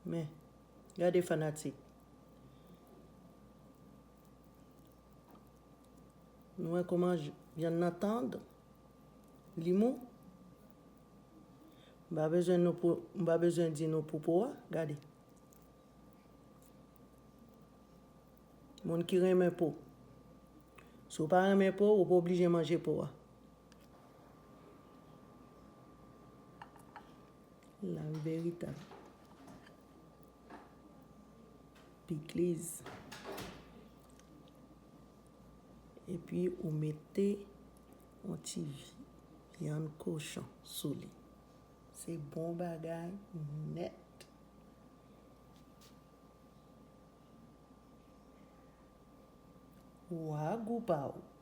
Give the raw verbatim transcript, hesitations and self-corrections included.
Men, gade fanatik. Nou wè kòman j- vyann nan tand, li mou. M pa bezwen nou pou, m pa bezwen di nou pou po a, gade. Moun ki renmen po. Si w pa renmen po, ou pa oblije manje po a. Lari veritab. Pikliz. Epi ou mete yon ti vyann kochon sou li. Se bon bagay nèt. Wa gou pa w.